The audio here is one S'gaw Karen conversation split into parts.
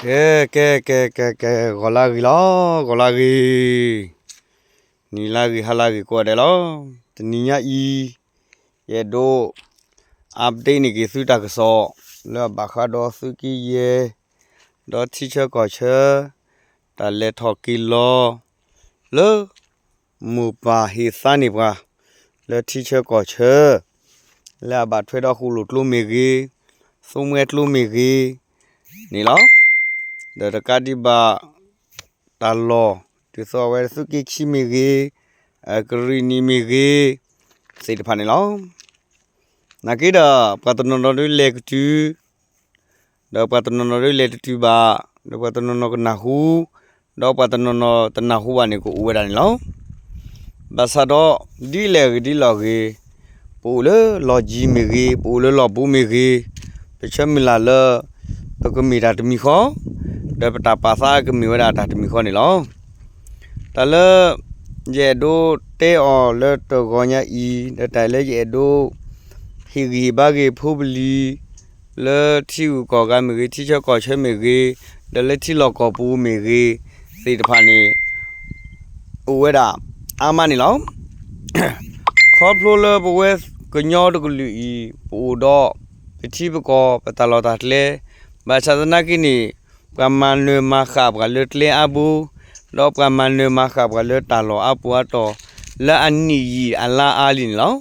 ကဲ ကဲ ကဲ ကဲ ကဲ ဂီၤလၢဂ့ၤလီၤ, ဂီၤလၢဂ့ၤ, နံၤလၢဂ့ၤ ဟါလၢဂ့ၤကိးဂၤဒဲးလီၤ. တနံၤညါအံၤ ယအဲၣ်ဒိး update န့ၢ်က့ၤသုတၢ်ကစီၣ် လၢအဘၣ်ဃးဒီးသုးက့ယဲၢ် ဒီးထံဆၢကီၢ်ဆၢ တၢ်လဲၤထီၣ်က့ၤလီၤ လၢ မိၢ်ပၢ်ဟ့ၣ်သါန့ၢ်ပှၤ လၢထံဆၢကီၢ်ဆၢ လၢအဘၣ်ထွဲဒီးဃိၣ်လိၣ်ကျိမ့ၢ်ဂ့ၤ, သိမှဲကျိမ့ၢ်ဂ့ၤန့ၣ်လီၤ. ဒီးတကးဒံးဘၣ် တၢ်လီၢ် ဒ်သိးအဝဲသုးက့ခံမ့ၢ်ဂ့ၤ, ကရံၣ်နံၣ်မ့ၢ်ဂ့ၤ သ့ၣ်တဖၣ်န့ၣ်လီၤ. နာ်က့ဒီး ပှၤတနီၤနီၤဒုးလဲၤကတုၤ ဒီးပှၤတနီၤနီၤဒုးလဲၤတတုၤဘၣ်, ဒီးပှၤတနီၤနီၤကနၢ်ဟူ, ဒီးပှၤတနီၤနီၤတနၢ်ဟူဘၣ်န့ၣ် ကအိၣ်ဝဲဒၣ်န့ၣ်လီၤ. ဘၣ်ဆၣ်ဒီး ဒ်လဲၣ်ဂ့ၤဒ်လဲၣ်ဂ့ၤ, ပအိၣ်လၢလီၢ်ယံၤမ့ၢ်ဂ့ၤ, ပအိၣ်လၢလီၢ်ဘူးမ့ၢ်ဂ့ၤ, ပဆၢမုၢ်လၢ်လၢ ပကမ့ၢ်တၢ်တမံၤဃီ, ဒီးပတၢ်ပာ်သးကမ့ၢ်ဝဲဒၣ်တၢ်တမံၤဃီန့ၣ်လီၤ. တၢ်လၢ ယအဲၣ်ဒိးတဲအီၤလၢတဂီၤညါအံၤ ဒီးတၢ်လၢယအဲၣ်ဒိး ဟ့ၣ်ဂံၢ်ဟ့ၣ်ဘါက့ၤဖိပလံၤ လၢထံဂုၤကီၢ်ဂၤမ့ၢ်ဂ့ၤ, ထံဆၢကီၢ်ဆၢမ့ၢ်ဂ့ၤ, ဒီးလၢထံလီၢ်ကီၢ်ပူၤမ့ၢ်ဂ့ၤ သ့ၣ်တဖၣ်န့ၣ် အိၣ်ဝဲဒၣ်အါမးန့ၣ်လီၤ. ခီဖျိလၢပဝဲကညီတကလုာ်အံၤ ပအိၣ်ဒီး ပထံပကီၢ် ပတၢ်လီၢ်တၢ်ကျဲ, ဘၣ်ဆၣ်သနာ်က့န့ၣ် ပှၤမၤနၢၤမၤဃၣ်ပှၤလၢကျဲအါဘိ, ဒီးပှၤမၤနၢၤမၤဃၣ်ပှၤလၢတၢ်လီၢ်အါပူၤအါတီၢ် လၢအနံၣ်ယံာ်အလါအါလံန့ၣ်လီၤ.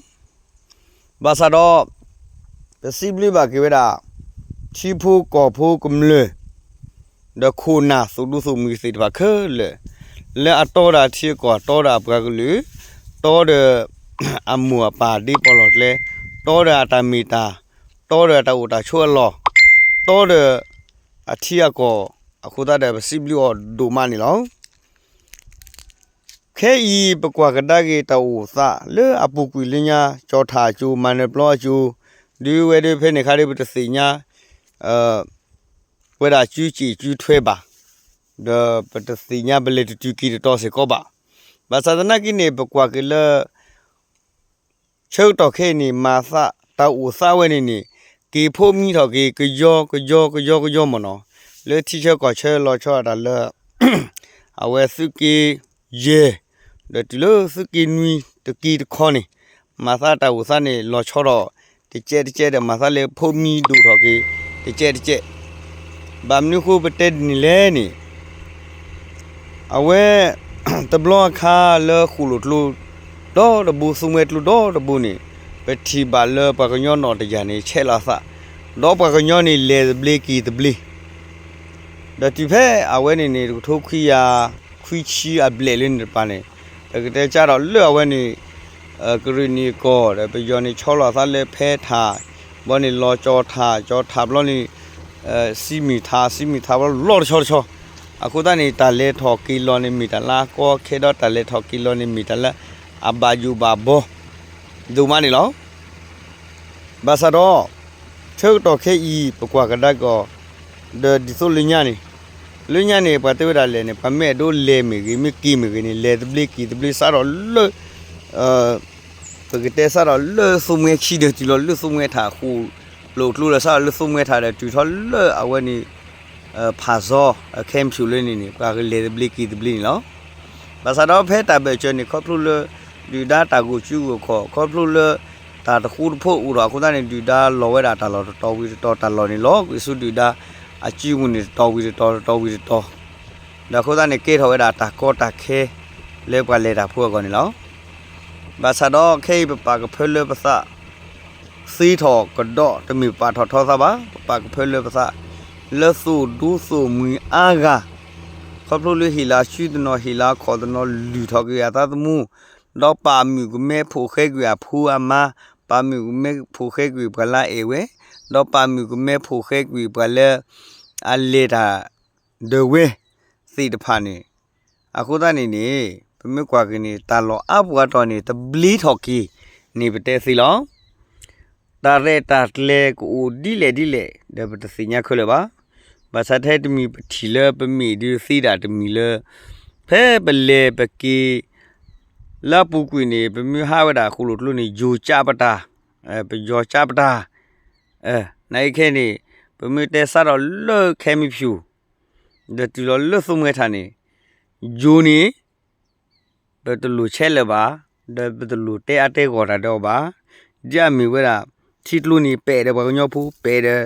ဘၣ်ဆၣ်ဒီး ပစံးဘျုးဘၣ်က့ၤဝဲဒၣ် ထံဖိကီၢ်ဖိကမျၢၢ် ဒီးခိၣ်နၢ်သိၣ်ဒူသိၣ်မှံၤသ့ၣ်တဖၣ်ခဲလၢာ် လၢအတီဒီးအထံအကီၢ် တီဒီးအပှၤကလုာ်, တီဒီး အမိၢ်အပၢ်ဒ့ပီၢ်လီၢ်ကျဲ, တီဒီးအတၢ်မ့ၢ်တၢ်, တီဒီးအတၢ်အိၣ်တၢ်ဆိးအလီၢ်, တီဒီး အထံအကီၢ်, အဃိသတးဒီး ပစံးဘျုးအီၤဒိၣ်မးန့ၣ်လီၤ. ခဲအံၤပကွၢ်ကဒါက့ၤတၢ်အိၣ်သးလၢအပူၤကွံာ်လၢညါ ကၠီၣ်ထၣ်အစိၤ မၤနၢၤပျီအစိၤ, ဒုးဝဲဒၣ်ဖဲန့ၣ်ခါဒီး ပတသ့ၣ်ညါ ဝဲဒၣ်ကၠူစ့ၣ်ကၠူထွဲဘၣ်, ဒီးပတသ့ၣ်ညါပလဲၤတတုၤက့ၤတတီၤစ့ၢ်ကီးဘၣ်. ဘၣ်ဆၣ်သနာ်က့န့ၣ် ပကွၢ်က့ၤလၢ ဆၢကတီၢ်ခဲအံၤန့ၣ် မၤသးတၢ်အိၣ်သးဝဲန့ၣ်န့ၣ် က့ၤဖိးမံထီၣ်က့ၤ ကယီကယီကယီကယီမ့ၢ်နီၤ, လၢထံဆၢကီၢ်ဆၢလီၤဆီဒၣ်တၢ်လၢ အဝဲသုးက့ယဲၢ် ဒီးတုၤလၢသုးက့နွံတက့တခီန့ၣ် မၤသးတၢ်အိၣ်သးန့ၣ် လီၤဆီထီၣ် တကဲးတကဲးဒီး မၤသးလၢဖိးမံဒိၣ်ထီၣ်က့ၤ တကဲးတကဲး. ဘၣ်မနုၤအဃိပတဲဒ်န့ၣ်လဲၣ်န့ၣ် အဝဲ တဘျီအခါလၢဃိၣ်လိၣ်ကျိ ဒီတဘိ သိမှဲကျိဒီတဘိန့ၣ် ပထံၣ်ဘၣ်လၢပှၤကညီနီၢ်တယၢ်န့ၣ် ဆဲးလီၤသး, ဒီးပှၤကညီန့ၣ် လဲၤသဘျ့က့ၤသဘျ့, ဒီးတုၤဖဲအဝဲန့ၣ်န့ၣ် တကထိခွံကယၤခွံဆံအဘျဲၣ်လၢန့ၣ်တပၤန့ၣ် ပကတဲစးထီၣ်လၢအဝဲန့ၣ် ကရံၣ်နံၣ်အကီၢ် ဒီးပယီၤန့ၣ်ဆီလီၤသးလၢဖဲထၣ်, ဘီန့ၣ်လီၤကၠီၣ်ထၣ်, ကၠီၣ်ထၣ်ဘျီန့ၣ် စံမုၢ်ထၣ်, စံမုၢ်ထၣ်ဘျီလီၤတဆီတဆီ, အဃိသတးန့ၣ် တၢ်လဲၤထီၣ်က့ၤလီၤန့ၣ် မ့ၢ်တၢ်လၢအကီအခဲ ဒီးတၢ်လဲၤထီၣ်က့ၤလီၤန့ၣ် မ့ၢ်တၢ်လၢအဘၣ်ယိၣ်ဘၣ်ဘီ ဒိၣ်မးန့ၣ်လီၤ. ဘၣ်ဆၣ်ဒီး ဆၢကတီၢ်ခဲအံၤ ပကွၢ်ကဒါက့ၤအီၤ ဒီးဒ်သိးလၢညါန့ၣ်, လၢညါန့ၣ် ပှၤတဲဝဲဒၣ်လဲၣ်န့ၣ် ပှၤမ့ၢ်အဲၣ်ဒိးလဲၤမ့ၢ်ဂ့ၤ မ့ၢ်က့ၤမ့ၢ်ဂ့ၤန့ၣ် လဲၤသဘျ့က့ၤသဘျ့ စးထီၣ်လၢ ပကတဲစးထီၣ်လၢသိမှဲခံဒီး တုၤလီၤလၢသိမှဲထၣ်အဃိ လိၣ်ကျိဒီး စးထီၣ်လၢသိမှဲထၣ်ဒီး တုၤထီၣ်လၢအဝဲန့ၣ် ဖးစီ ခဲမဖြူလၢန့ၣ်န့ၣ် ပှၤကလဲၤသဘျ့က့ၤသဘျ့န့ၣ်လီၤ. ဘၣ်ဆၣ်ဒီးဖဲတၢ်ဘၢၣ်စၢၤန့ၣ် ခီဖျိလၢ ဒုၣ်ဒါတၢ်ဂိၢ်စုဂိၢ်ခီၣ် ခီဖျိလၢ တၢ်တဃူတဖိးအိၣ်ထီၣ်အဃိသတးန့ၣ် ဒုၣ်ဒါလီၤဝဲဒၣ်တၢ်လီၢ်တတီၤဝံၤတတီၤ တၢ်လီၢ်န့ၣ်လီၤကွံာ်ဆူဒုၣ်ဒါ အစုမုၢ်န့ၣ်တတီၤဝံၤတတီၤ တတီၤဝံၤတတီၤ, ဒီးအဃိသတးန့ၣ် ကဲထီၣ်ဝဲဒၣ်တၢ်ကီတၢ်ခဲ လၢပှၤလဲၤတၢ်ဖိအဂီၢ်န့ၣ်လီၤ. ဘၣ်ဆၣ်ဒီးခဲအံၤပပာ်ကဖၢလၢပသး သ့ထီၣ်ကဒီး တမ့ၢ်ပပာ်ထီၣ်ထီသးဘၣ်, ပပာ်ကဖၢလၢပသး လၢသိၣ်ဒူသိၣ်မှံၤအါဂၤ, ခီဖျိလၢဟ့ၣ်လီၤအစုတနီၤ ဟ့ၣ်လီၤအခီၣ်တနီၤ လုၢ်ထီၣ်က့ၤအသးသမူ, ဒီးပာ်မုာ်ကမဲဖိၣ်ဃဲကွံာ်အဖိအမါ, ပာ်မုာ်ကမဲဖိၣ်ဃဲကွံာ်ပှၤလၢအအဲၣ်ဝဲ, ဒီးပာ်မုာ်ကမဲဖိၣ်ဃဲကွံာ်ပှၤလၢ အလဲၤတၢ်ဒၢးဝဲသ့ၣ်တဖၣ်န့ၣ်, အဃိသတးန့ၣ်န့ၣ် ပမ့ၢ်ကွၢ်က့ၤန့ၣ် တၢ်လီၢ်အါပူၤအါတီၤန့ၣ် သဘျ့ထီၣ်က့ၤန့ၣ် ပတဲသ့လီၤ. တၢ်ရဲၣ်တၢ်ကျဲၤကအိၣ်ဒ်လဲၣ်ဒ်လဲၣ် ဒီးပတသ့ၣ်ညါခဲလၢာ်ဘၣ်. ဘၣ်ဆၣ်ထဲတမံၤပထံၣ်လၢပမ့ၢ်ဒုးသ့ဒၣ်တမံၤလၢ ဖဲပလဲၤပက့ၤ လၢအပူၤကွံာ်န့ၣ် ပမ့ၢ်ဟးဝဲဒၣ်ဃိၣ်လိၣ်ကျိန့ၣ် ယိၤကးပတၢ်, ပယီၤကးပတၢ်, နာ်အံၤခဲအံၤန့ၣ် ပမ့ၢ်တဲစးထီၣ်လၢခဲမံဖၠူၣ် ဒီးတုၤလီၤလၢသိမှဲထးန့ၣ် ယိၤန့ၣ် ပတလိၣ်ဆဲးလၢၤဘၣ်, ဒီးပတလိၣ်တဲအါတဲဂီၢ်တၢ်ဒီးအီၤဘၣ်. ဒ်အမ့ၢ်ဝဲဒၣ် ထံကျိန့ၣ် ပဲာ်ဒီးပှၤကညီဖိ ပဲာ်ဒီး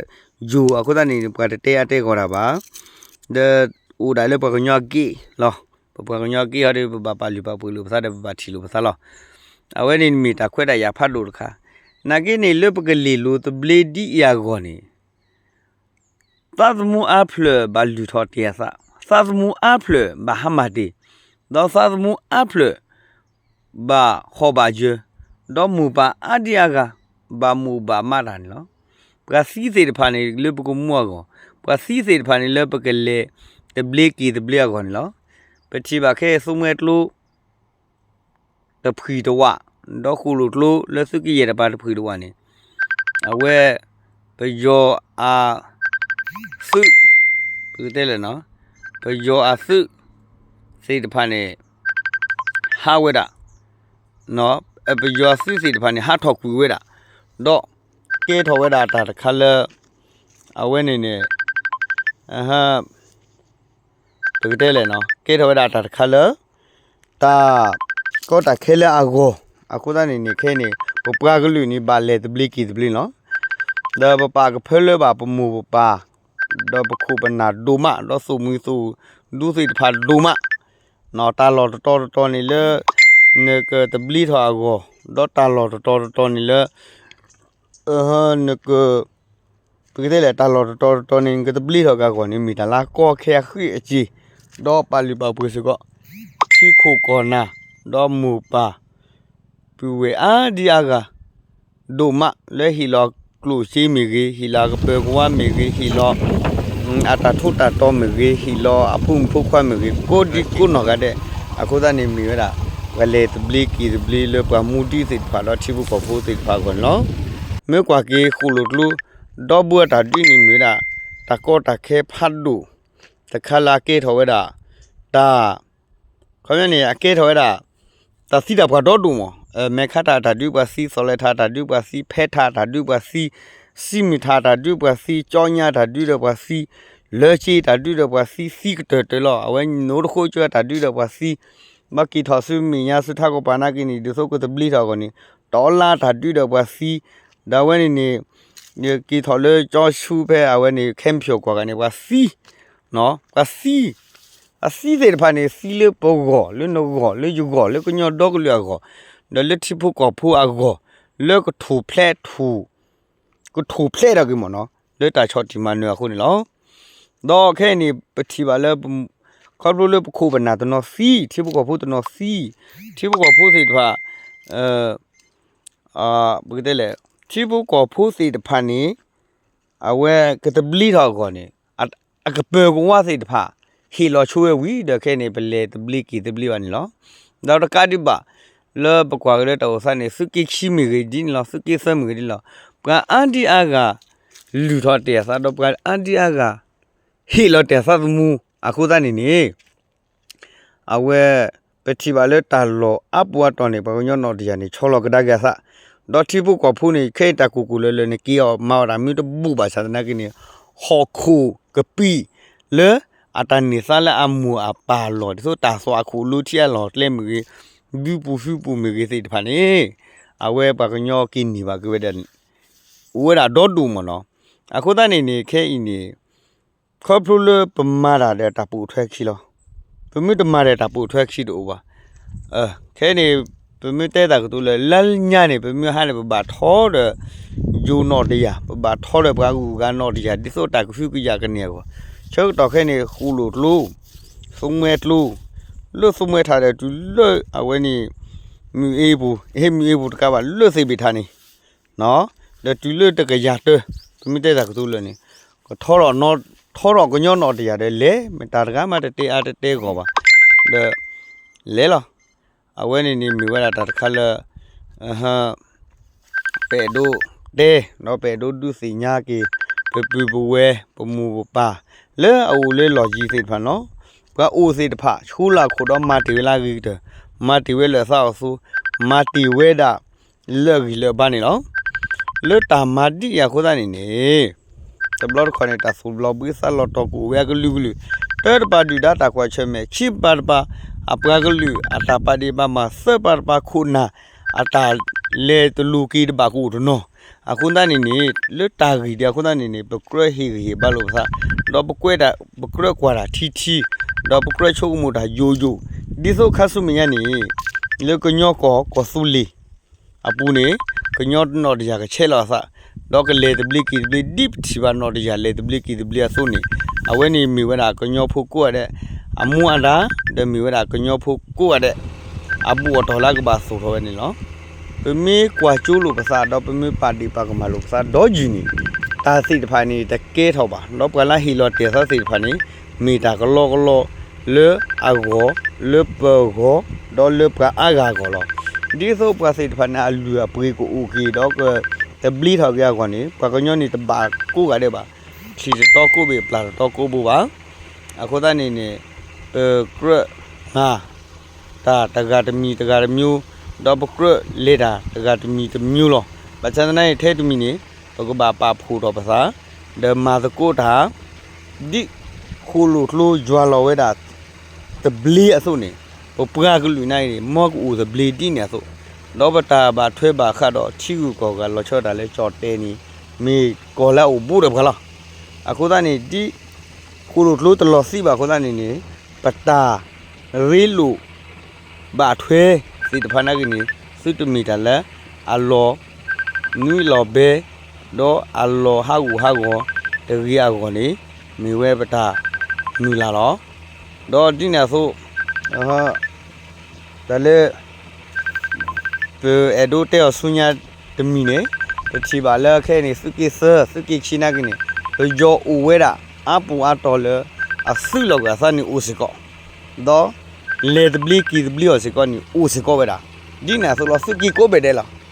ယိၤအဃိသတးန့ၣ် ပှၤတတဲအါတဲဂီၢ်တၢ်ဘၣ်. ဒီးအိၣ်ဒၣ်လၢပှၤကညီအက့ၢ်လီၤ. ပပှၤကညီအက့ၢ်ဟီဒီး ပဘၣ်ပာ်လုၢ်ပာ်ပှ့ၤလိာ်ပသးဒီးပဘၣ်ထံၣ်လိာ်ပသးလီၤ. အဝဲန့ၣ်မ့ၢ်တၢ်ခွဲးတၢ်ယာ်ဖးဒိၣ်တခါ. နာ်က့န့ၣ် လၢပကလ့ၢ်လိၤသဘျ့ဒ်အံၤအဂီၢ်န့ၣ် သးသမူအါဖျၢၣ်ဘၣ်လုၢ်ထီၣ်တ့ၢ်အသး, သးသမူအါဖျၢၣ်ဘၣ်ဟါမၢ်တ့ၢ်, ဒီးသးသမူအါဖျၢၣ်ဘၣ်ဟီၣ်ဘၣ်ယၢၤ, ဒီးမိၢ်ပၢ်အါဒံအါဂၤ ဘၣ်မိၢ်ဘၣ်မးတၢ်န့ၣ်လီၤ. ပှၤသံသ့ၣ်တဖၣ်န့ၣ် လၢပကမူအဂီၢ်, ပှၤသံသ့ၣ်တဖၣ်န့ၣ် လၢပကလဲၤသဘျ့က့ၤသဘျ့အဂီၢ်န့ၣ်လီၤ. ပထံၣ်ဘၣ်ခဲအံၤ သိမှဲကျိ တဖှံၣ်တဝး, ဒီးဃိၣ်လိာ်ကျိလၢသုးကယဲၢ်တပၤတဖှံၣ်တဝးန့ၣ်, အဝဲ ပယီၤအသုး, ပကတဲလဲၣ်နီၤ, ပယီၤအသုးသ့ၣ်တဖၣ်န့ၣ် ဟးဝဲဒၣ်, ပယီၤအသုးသ့ၣ်တဖၣ်န့ၣ် ဟးထီၣ်ကွံာ်ဝဲဒၣ်, ဒီးကဲထီၣ်ဝဲဒၣ်တၢ်တခါလၢ အဝဲန့ၣ်န့ၣ် ပကတဲလဲၣ်နီၤ, ကဲထီၣ်ဝဲဒၣ်တၢ်တခါလၢ တၢ်ကီတၢ်ခဲလၢအဂီၢ်, အဃိသတးန့ၣ်န့ၣ် ခဲအံၤန့ၣ် ပပှၤကလုာ်န့ၣ် ဘၣ်လဲၤသဘျ့က့ၤသဘျ့လီၤ. ဒီးပပာ်ကဖၢလၢဘၣ်ပမိၢ်ပပၢ်, ဒီးပခိၣ်ပနၢ်ဒိၣ်မး, ဒီးသိၣ်မှံၤသိၣ်ဒူသ့ၣ်တဖၣ်ဒိၣ်မး, တၢ်လီၢ်တတီၤတတီၤန့ၣ်လၢ နကသဘျ့ထီၣ်အဂီၢ်, ဒီးတၢ်လီၢ်တတီၤတတီၤန့ၣ်လၢ နက ပကတဲလဲၣ် တၢ်လီၢ်တတီၤတတီၤန့ၣ် နကသဘျ့ထီၣ်က့ၤအဂီၢ်န့ၣ် မ့ၢ်တၢ်လၢကီခဲအဃံအစ့ၤ, ဒီးပာ်လုၢ်ပာ်ပှ့ၤစ့ၢ်ကီး ထံခိၣ်ကီၢ်နၢ်, ဒီးမိၢ်ပၢ် ပုၢ်ဝဲၢ်အါဒံအါဂၤ ဒိၣ်မးလၢဟ့ၣ်လီၤကျိၣ်စ့မ့ၢ်ဂ့ၤ, ဟ့ၣ်လီၤအကပၢၤကဝါမ့ၢ်ဂ့ၤ, ဟ့ၣ်လီၤ အတၢ်ထူးတၢ်တီၤမ့ၢ်ဂ့ၤ, ဟ့ၣ်လီၤအဖိမုၣ်ဖိခွါမ့ၢ်ဂ့ၤ, ကိးဒံကိးနီၢ်ဂၤဒဲး, အဃိသတးန့ၣ်မ့ၢ်ဝဲဒၣ် ပှၤလဲၤသဘျ့က့ၤသဘျ့လၢပှၤမူဒံးသ့ၣ်တဖၣ်ဒီးထံဖိကီၢ်ဖိသ့ၣ်တဖၣ်အဂီၢ်န့ၣ်လီၤ. မ့ၢ်ကွၢ်က့ၤဃိၣ်လိာ်ကျိ ဒီဘုအတၢ်ဒုးန့ၣ်မ့ၢ်ဝဲဒၣ် တၢ်ကီတၢ်ခဲဖးဒိၣ် တခါလၢအကဲထီၣ်ဝဲဒၣ် တၢ် ခီပညီန့ၣ် အကဲထီၣ်ဝဲဒၣ် တၢ်သံတၢ်ပှၢ်ဒီဒိၣ်မး, မဲခါတၢ်အတၢ်ဒုးပှၤသံ, သီလဲၤထးအတၢ်ဒုးပှၤသံ, ဖဲထးအတၢ်ဒုးပှၤသံ, စံမုၢ်ထးအတၢ်ဒုးပှၤသံ, ကၠီညါအတၢ်ဒုးဒီးပှၤသံ, လၢကၠ့တၢ်ဒုးဒီးပှၤသံ, သံကတၢၢ်တၢၢ်လီၤ. အဝဲနိတဃိကၠၢတၢ်ဒုးဒီးပှၤသံ, ဘၣ်က့ၤထီၣ်ဆူမဲာ်ညါဆူထးကပၤနာ်က့န့ၣ် ဒ်သိးကသဘျ့ထီၣ်အဂီၢ်န့ၣ် တီလါတၢ်ဒုးဒီးပှၤသံ, ဒီးအဝဲန့ၣ်န့ၣ် က့ၤထီၣ်လၢကၠီဆူဖဲအဝဲန့ၣ် ခဲမဖျိၣ်ကွၢ်ဂၤန့ၣ် ပှၤသံ ပှၤသံ, အသံသ့ၣ်တဖၣ်န့ၣ် သံလၢပဂီၢ်, လၢနဂီၢ်, လၢယဂီၢ်, လၢကညီဒီကလုာ်အဂီၢ်, ဒီးလၢထံဖိကီၢ်ဖိအဂီၢ်, လၢကထိၣ်ဖျဲးထူၣ်, ကထိၣ်ဖျဲးထီၣ်က့ၤမ့ၢ်နီၤ, လၢတၢ်ဆီၣ်တံၢ်မၤနၢၤအဃိန့ၣ်လီၤ. ဒီးခဲအံၤန့ၣ် ပထံၣ်ဘၣ်လၢ ခီဖျိလၢပခိၣ်ပနၢ်တနီၤသံ, ထံဖိကီၢ်ဖိတနီၤသံ, ထံဖိကီၢ်ဖိသ့ၣ်တဖၣ် ပကတဲလဲၣ်, ထံဖိကီၢ်ဖိသ့ၣ်တဖၣ်န့ၣ် အဝဲကသဘျ့ထီၣ်အဂီၢ်န့ၣ် အကပၢၤကဝါသ့ၣ်တဖၣ် ဟ့ၣ်လီၤဆိဝဲဝံၤ ဒီးခဲအံၤန့ၣ် ပလဲၤသဘျ့က့ၤသဘျ့ဘၣ်န့ၣ်လီၤ. ဒီးတကးဒံးဘၣ် လၢပကွၢ်က့ၤလၢတၢ်အိၣ်သးန့ၣ် သုးက့ခံမ့ၢ်ဂ့ၤဒ်န့ၣ်လီၤ, သုးက့သၢမ့ၢ်ဂ့ၤဒ်န့ၣ်လီၤ, ပှၤအါဒံအါဂၤ လုၢ်ထီၣ်တ့ၢ်အသး ဒီးပှၤအါဒံအါဂၤ ဟ့ၣ်လီၤတ့ၢ်အသးသမူ အဃိသတးန့ၣ်န့ၣ် အဝဲ ပထံၣ်ဘၣ်လၢတၢ်လီၢ်အါပူၤအတီၢ်န့ၣ် ပှၤကညီနီၢ်တယၢ်န့ၣ် ဆီလီၤကဒါက့ၤအသး, ဒီးထံဖိကီၢ်ဖိန့ၣ် ခဲအံၤတၢ်ကူၣ်ကူၣ်လၢလၢန့ၣ် က့ၤအီၤမၤအီၤတၢ်မနုၤတဘူၣ်ဘၣ်ဆၣ်သနာ်က့န့ၣ် ဟီၣ်ခိၣ်ကပံာ်လၢ အတၢ်န့ၢ်သါလၢအမိၢ်အပၢ်အလီၢ် ဒ်သိးတၢ်သွၣ်အခိၣ်လိထံအလီၢ်ကျဲမ့ၢ်ဂ့ၤ, ဒူပူၤဖုပူၤမ့ၢ်ဂ့ၤသ့ၣ်တဖၣ်န့ၣ် အဝဲပှၤကညီက့ၤန့ၢ်ဘၣ်က့ၤဝဲဒၣ် အိၣ်ဝဲဒၣ်ဒီဒိၣ်မ့ၢ်နီၤ. အဃိသတးန့ၣ်န့ၣ် ခဲအံၤန့ၣ် ခီဖျိလၢပမၤတၢ်ဒီးတၢ်ပိာ်ထွဲခံလီၤ. ပမ့ၢ်တမၤဒီးတၢ်ပိာ်ထွဲခံတအိၣ်ဘၣ်. ခဲအံၤန့ၣ် ပမ့ၢ်တဲတၢ်ကတိၤလၢ လါညါန့ၣ် ပမ့ၢ်ဟါန့ၣ် ပဘၣ်ထီဒီး ယိၤနီၢ်တယၢ်, ပဘၣ်ထီဒီးပှၤဂုၤပှၤဂၤနီၢ်တယၢ် ဒ်သိးတၢ်ကဟုကယာ်ကန့ၢ်အဂီၢ်, ဆၢကတီၢ်ခဲအံၤန့ၣ် ဃူလိာ်ကျိ, သိမှဲကျိ, လၢသိမှဲထးဒီးတုၤလၢအဝဲန့ၣ် မုၢ်အ့ပူၤ, ဟ့ၣ်မုၢ်အ့ပူၤတကးဘၣ် လၢသ့ၣ်ဘ့ၣ်ထးန့ၣ် ဒီးတုၤလၢတကယၤတၢ ပမ့ၢ်တဲတၢ်ကတိၤလၢာ်န့ၣ် ကထီထီၣ် ထီထီၣ်ကညီနီၢ်တယၢ်ဒီးလဲၤ မ့ၢ်တၢ်တဂၤမးတတဲအါတတဲဂီၢ်ဘၣ် ဒီး လဲၤလီၤ. အဝဲန့ၣ်န့ၣ်မ့ၢ်ဝဲဒၣ်တၢ်တခါလၢ ပအဲၣ်ဒိးတဲ ဒီးပအဲၣ်ဒိးဒုးသ့ၣ်ညါက့ၤ ပပုၢ်ပဝဲၢ် ပမိၢ်ပပၢ် လၢအအိၣ်လၢလီၢ်ယံၤသ့ၣ်တဖၣ်နီၤ, ပှၤအိၣ်သ့ၣ်တဖၣ် ဆူလၢခိၣ်ဒီးမၤတ့ၢ်ဝဲလၢအဂ့ၤကတၢၢ်, မၤတ့ၢ်ဝဲလၢအသးအီၤအသိး, မၤတ့ၢ်ဝဲဒၣ်လၢအဂံၢ်လၢအဘါန့ၣ်လီၤ. လၢတၢ်မၤဒ်အံၤအဃိသတးန့ၣ်န့ၣ် တဘျီတခီၣ်န့ၣ် တၢ်သူၣ်ဘျီဘှံးသးလီၤတီၤကအိၣ်ဝဲအကလုာ်ကလုာ်, တၢတပၤဒုၣ်ဒါတၢ်ကွၢ်ဆၢၣ်မဲာ်, ခံပၤတပၤအပှၤကလုာ်အတၢ်ပာ်ဒ့ၣ်ပာ်ကမၣ်, သၢပၤတပၤခိၣ်နၢ်အတၢ်လဲၤတလိၤက့ၤတဘၣ်ကအိၣ်တနီၤ, အဃိသတးန့ၣ်န့ၣ် လၢတၢ်ဂ့ၢ်ဒ်အဃိသတးန့ၣ်န့ၣ် ပကြၢးဟ့ၣ်ဂံၢ်ဟ့ၣ်ဘါလိာ်ပသး, ဒီးပကြၢးကွၢ်တၢ်ထံထံ, ဒီးပကြၢးဆိကမိၣ်တၢ်ယိာ်ယိာ်, ဒ်သိးခါဆူမဲာ်ညါန့ၣ် လၢကညီကီၢ် ကီၢ်သူလ့ၤ အပူၤန့ၣ် ကညီနီၣ်တယၢ်ကဆဲးလီၤအသး, ဒီးကလဲၤသဘျ့က့ၤသဘျ့ ဒ်ပထံၣ်ဘၣ်နီၣ်တယၢ်လဲၤသဘျ့က့ၤသဘျ့အသိးန့ၣ်, အဝဲန့ၣ်မ့ၢ်ဝဲဒၣ်ကညီဖိကိးဂၤဒဲး အမူအဒါ, ဒီးမ့ၢ်ဝဲဒၣ်ကညီဖိကိးဂၤဒဲး အဘူၣ်အတီၢ်လၢအကဘၣ်သိၣ်ထီၣ်ဝဲန့ၣ်လီၤ. ပမ့ၢ်ကွၢ်ကၠိလိာ်ပသး ဒီးပမ့ၢ်ပာ်ဒ့ၣ်ပာ်ကမၣ်လိာ်ပသးဒီးယံာ်န့ၣ်, တၢ်သ့ၣ်တဖၣ်န့ၣ် တကဲထီၣ်ဘၣ်, ဒီးပှၤလၢဟ့ၣ်လီၤတ့ၢ်အသးသ့ၣ်တဖၣ်န့ၣ် မ့ၢ်တၢ်ကလီကလီလၢအဂီၢ်, လၢပဂီၢ်, ဒီးလၢပှၤအါဂၤအဂီၢ်လီၤ. ဒ်သိးပှၤသ့ၣ်တဖၣ်န့ၣ် အလုၢ်အပှ့ၤကအိၣ်က့ၤ ဒီးကသဘျ့ထီၣ်က့ၤအဂီၢ်န့ၣ် ပှၤကညီန့ၣ်တဘၣ်ကိးဂၤဒဲးဘၣ်, ထံၣ်တတီကိးဘ့ၣ် ပျၢ်တတီကိးဘိဘၣ်. အဃိသတးန့ၣ်န့ၣ် ပကြၢးမၤတၢ်တဂၤတမံၤတဂၤတမျိုး, ဒီးပကြၢးလဲၤတၢ်တဂၤတမံၤတမျိုးလီၤ. ဘၣ်ဆၣ်သနာ်က့ ထဲတမံၤန့ၣ် ပကဘၣ်ပာ်ဖှိၣ်ထီၣ်ပသး, ဒီးမၤသကိးတၢ်, ဒ်ဃိၣ်လိာ်ကျိယွၤလီၤဝဲဒၣ် သဘျ့အသိးန့ၣ်, ပပှၤကလုာ်န့ၣ် မ်ကအိၣ်သဘျ့ဒ်န့ၣ်အသိး, ဒီးပတၢ်ဘၣ်ထွဲဘၣ်ဃးဒီးထံဂုၤကီၢ်ဂၤ လီၤဆီဒၣ်တၢ်လၢကၠီၣ်တဲာ်န့ၣ် မ့ၢ်ကီၢ်လၢအအိၣ်ဘူးဒီးပှၤလီၤ. အဃိသတးန့ၣ် ဒ်ဃိၣ်လိာ်ကျိတလီၤသံဘၣ်အဃိသတးန့ၣ်န့ၣ်, ပတၢ်ရ့လိာ်ဘၣ်ထွဲသ့ၣ်တဖၣ်နာ်က့န့ၣ် သုတမ့ၢ်တၢ်လၢအလီၤနွံလီၤဘဲ, ဒီးအလီၤဟးဂူာ်ဟးဂီၤတဂ့ၤအဂီၢ်န့ၣ် မ့ၢ်ဝဲပတၢ်မုၢ်လၢ်လီၤ. ဒီးဒ်န့ၣ်အသိး တၢ်လၢ ပအဲၣ်ဒိးတဲအီၤဆူညါတမံၤန့ၣ်, ပထံၣ်ဘၣ်လၢခဲအံၤန့ၣ် သုးက့သၢ သုးက့ခံနာ်က့န့ၣ် ပယီၤအိၣ်ဝဲဒၣ် အါပူၤအါတီၤလၢအသုးလီၤက့ၤအသးန့ၣ်အိၣ်စ့ၢ်ကီး, ဒီးလဲၤသဘျ့က့ၤသဘျ့အီၤစ့ၢ်ကီးန့ၣ်အိၣ်စ့ၢ်ကီးဝဲဒၣ်, ဒ်န့ၣ်အသိးလီၤ သုးက့ကိးဘ့ၣ်ဒဲးလီၤ.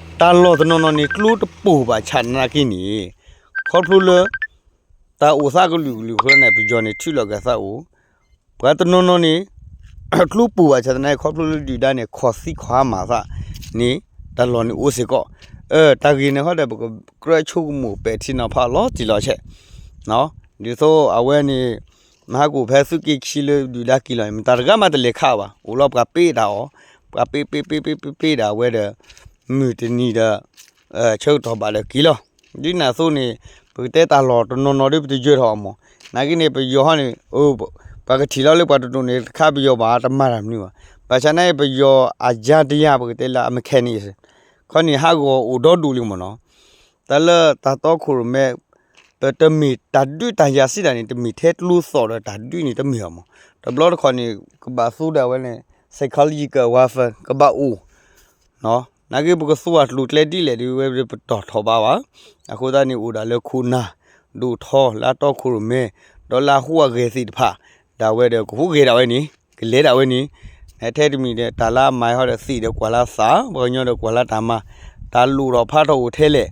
တၢ်လီၢ်တနီၤနီၤန့ၣ် ကျိတပိၢ်ဘၣ်ဆၣ်နာ်က့န့ၣ် ခီဖျိလၢ တၢ်အိၣ်သးကလုာ်ကလုာ်အဃိန့ၣ် ပယီၤန့ၣ် ထုးလီၤက့ၤအသးအိၣ်, ပှၤတနီၤနီၤန့ၣ် ကျိပိၢ်ဘၣ်ဆၣ်သနာ်က့ ခီဖျိလၢဒုၣ်ဒါန့ၣ် ခီၣ်သံခီၣ်ဟါမၢ်သးန့ၣ် တၢ်လီၢ်န့ၣ်အိၣ်စ့ၢ်ကီး, တၢ်ဂ့ၢ်န့ၣ်ဃီဒီး ပကကြၢးဆိကမိၣ်ပဲာ်ထံနီၤဖးလီၤတံၢ်လီၤဆဲး, ဒ်သိးအဝဲန့ၣ် မဟါကအိၣ်ဖဲသုးက့ခံလၢဒုၣ်ဒါက့ၤလီၤန့ၣ် မတၤတဂၤမးတလဲၤခးဘၣ်, အိၣ်လီၤပှၤပ့တၢ်အီၤ, ပှၤပ့ပ့ပ့ပ့ပ့ပ့ဒၣ်ဝဲဒီး မုၢ်တနံၤဒီး ဆၢကတီၢ်ဘၣ်ဒီးက့ၤလီၤ. ဒ်န့ၣ်အသိးန့ၣ် ပကတဲတၢ်လီၢ်တနီၤနီၤဒီး ပတယၢၤထီၣ်အီၤမး, နာ်က့န့ၣ် ပယီၤဟီန့ၣ် ပှၤကထံၣ်လီၤလၢပှၤတဒိၣ်န့ၣ် တခါပယီၤဘၣ်တမၤတၢ်မနုၤဘၣ်, ဘၣ်ဆၣ်နာ်က့ ပယီၤအယါတယါ ပကတဲလၢအ mechanic ခီန့ၣ် ဟးဂီၤအိၣ်ဒီဒူၣ်လံမးနီၤ, တၢ်လၢတၢ်တီခိၣ်ရိၣ်မဲ ပတမ့ၢ်တၢ်ဒုးတၢ်ယၤစံးတၢ်န့ၣ် တမ့ၢ်ထဲကျိသီၣ်ဒီးတၢ်ဒုးန့ၣ်တမ့ၢ်အီၤမး, တဘျီတခီၣ်န့ၣ် ကဘၣ်သူဒၣ်ဝဲန့ၣ် psychological warfare ကဘၣ်အိၣ် နာ်က့ ပကသူအကျိၤကျဲဒ်လဲၣ်ဒီး ဝဲပတတီၢ်ထီၣ်ဘးဘၣ်. အဃိသတးန့ၣ် အိၣ်ဒၣ်လၢခိၣ်နၢ်ဒိၣ်ထီလၢအတီခိၣ်ရိၣ်မဲ ဒီးလၢအဟူးအဂဲၤသ့ၣ်တဖၣ် ဒၣ်ဝဲဒီး ကဟူးဂဲၤဒၣ်ဝဲန့ၣ် ကလဲၤဒၣ်ဝဲန့ၣ်, ထဲတမံၤဒီး တၢ်လၢအမၤဟီဒီး သ့ၣ်ဒီးကွၢ်လၢသး, ပှၤကညီဒီးကွၢ်လၢတၢ်မၤ, တၢ်လိၣ်ထီၣ်ဖးထီၣ်အိၣ်ထဲလဲၣ်,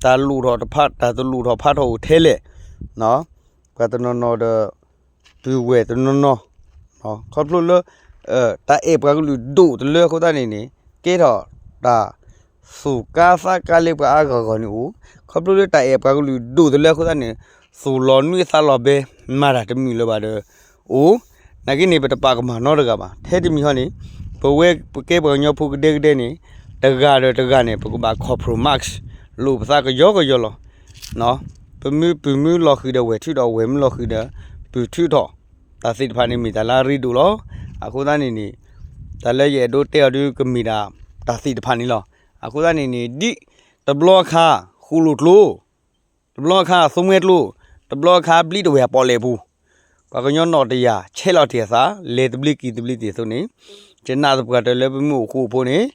တၢ်လိၣ်ထီၣ်တဖး တၢ်တလိၣ်ထီၣ်ဖးထီၣ်အိၣ်ထဲလဲၣ်, ပှၤတနီၤနီၤဒီး ပုၢ်ဝဲၢ်တနီၤနီၤ ခီဖျိလၢ တၢ်အဲၣ်ပှၤကလုာ်ဒိၣ်တလၢအဃိသတးန့ၣ်န့ၣ် ကဲထီၣ်တၢ်သူၣ်ကါသးကါလၢပှၤအါဂၤဂီၢ်န့ၣ်အိၣ်, ခီဖျိလၢတၢ်အဲၣ်ပှၤကလုာ်ဒိၣ်တလၢအဃိသတးန့ၣ် သူၣ်လီၤနွံသးလီၤဘဲ မၤတၢ်တမုာ်လၢၤဘၣ်ဒီး အိၣ်, နာ်က့န့ၣ် ပတပာ်ကမၣ်နီတဂၤဘၣ်. ထဲတမံၤဟီန့ၣ် ပဝဲပကဲပှၤကညီဖိကဒဲကဒဲန့ၣ် တဂၤဒီးတဂၤန့ၣ် ပကဘၣ် compromise လိာ်ပသးကယီကယီလီၤ. ပမ့ၢ်ပုၢ်မ့ၢ်လီၤဃံၤဒီးဝဲၢ်ထုးထီၣ်, ဝဲၢ်မ့ၢ်လီၤဃံၤဒီး ပုၢ်ထုးထီၣ်, တၢ်သ့ၣ်တဖၣ်န့ၣ်မ့ၢ်တၢ်လၢအရ့ဒိၣ်လီၤ. အဃိသတးန့ၣ်န့ၣ် တၢ်လၢယအဲၣ်ဒိးတဲအီၤဒုးကမ့ၢ်ဒၣ်တၢ်သ့ၣ်တဖၣ်န့ၣ်လီၤ. အဃိသတးန့ၣ်န့ၣ် ဒ်တဘျီအခါ ဃိၣ်လိာ်ကျိ တဘျီအခါ သိမဲကျိ, တဘျီအခါ ဘျံးတဝဲၢ်အပီၣ်လဲၣ်ပူၤ, ပှၤကညီနီၣ်တယၢ် ဆဲးလီၤတ့ၢ်အသး လဲၤသဘျ့က့ၤသဘျ့တ့ၢ်အသိးန့ၣ်, ယနာ်သပှၢ်တၢၢ်လၢပမ့ၢ်အိၣ်ဃူအိၣ်ဖိးန့ၣ်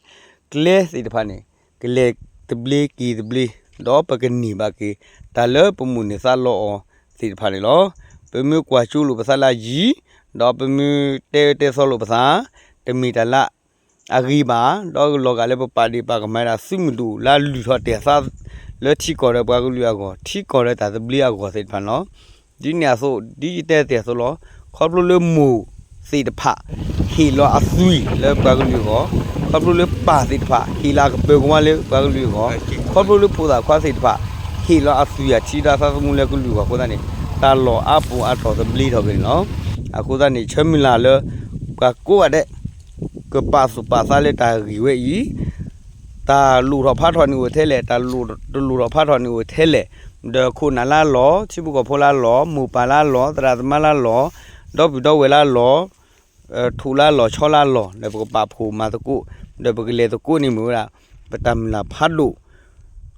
ကျဲသ့ၣ်တဖၣ်န့ၣ် ကလဲၤသဘျ့က့ၤသဘျ့, ဒီးပကန့ၢ်ဘၣ်က့ၤ တၢ်လၢပမိၣ်န့ၢ်သးလီအီၤသ့ၣ်တဖၣ်န့ၣ်လီၤ. ပမ့ၢ်ကွၢ်ကၠိလိာ်ပသးလၢအယံၤ, ဒီးပမ့ၢ်တဲအၢတဲသီလိာ်ပသး, တမ့ၢ်တၢ်လၢ အဂ့ၤဘၣ်, ဒီးလီၤဂာ်လၢပပာ်ဒ့ၣ်ပာ်ကမၣ်ဒၣ်သုးမုၢ်ဒိၣ်လၢအလုၢ်ထီၣ်တ့ၢ်အသး လၢထံကီၢ်ဒီးပှၤကလုာ်အဂီၢ်, ထံကီၢ်ဒီးတၢ်သဘျ့အဂီၢ်သ့ၣ်တဖၣ်န့ၣ်လီၤ. ဒ်န့ၣ်အသိး ဒ်ယတဲတ့ၢ်အသိးလီၤ. ခီဖျိလၢမိၢ်သ့ၣ်တဖၣ် ဟ့ၣ်လီၤအသွံၣ်လၢပှၤကလုာ်အဂီၢ်, ခီဖျိလၢပၢ်သ့ၣ်တဖၣ် ဟ့ၣ်လီၤအကပၢၤကဝါလၢပှၤကလုာ်အဂီၢ်, ခီဖျိလၢဖိသၣ်ခွါသ့ၣ်တဖၣ် ဟ့ၣ်လီၤအသွံၣ်အထံဒီးအသးသမူလၢကလုာ်အဂီၢ်အဃိသတးန့ၣ် တၢ်လီၢ်အါပူၤအါတီၤသဘျ့ထီၣ်က့ၤန့ၣ်လီၤ. အဃိသတးန့ၣ် ဆၢမုၢ်လၢ်လၢ ပှၤကိးဂၤဒဲး ကပာ်သူၣ်ပာ်သးလၢတၢ်ဂ့ၢ်ဝဲအံၤ, တၢ်လိၣ်ထီၣ်ဖးထီၣ်န့ၣ်အိၣ်ထဲလဲၣ်, တၢ်လိၣ် တလိၣ်ထီၣ်ဖးထီၣ်န့ၣ်အိၣ်ထဲလဲၣ်, ဒီးခိၣ်နၢ်လၢအလီၢ်, ထံဖိကီၢ်ဖိလၢအလီၢ်, မိၢ်ပၢ်လၢအလီၢ်, သရၣ်သမါလၢအလီၢ်, ဒီပုၢ်ဒီဝဲၢ်လၢအလီၢ်, ထိၣ်လၢအလီၢ်, ဆီလၢအလီၢ်, ဒီးပကပာ်ဖှိၣ်မၤသကိး, ဒီးပကလဲၤသကိးန့ၣ်မ့ၢ်ဝဲဒၣ် ပတၢ်မုၢ်လၢ်ဖးဒိၣ်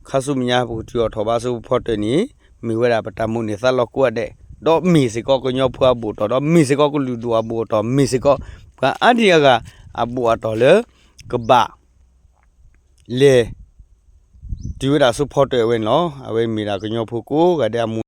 ခါဆူမဲာ်ညါ ပကတုၤအီၤထီၣ်ဘၣ်ဆူဖီတၢၢ်န့ၣ် မ့ၢ်ဝဲဒၣ်ပတၢ်မိၣ်န့ၢ်သးလီကိးဂၤဒဲး, ဒီးမ့ၢ်စ့ၢ်ကီးကညီဖိအဘူးအတီၢ်, ဒီးမ့ၢ်စ့ၢ်ကီးကလုာ်ဒူၣ်အဘူးအတီၢ်, မ့ၢ်စ့ၢ်ကီး ပှၤအါဒံအါဂၤအဘူးအတီၢ်လၢ ကဘၣ် လဲၤ တုၤဝဲဒၣ်ဆူဖီတၢၢ်အဝဲန့ၣ်လီၤ. အဝဲမ့ၢ်ဒၣ်ကညီဖိကိးဂၤဒဲးအမူ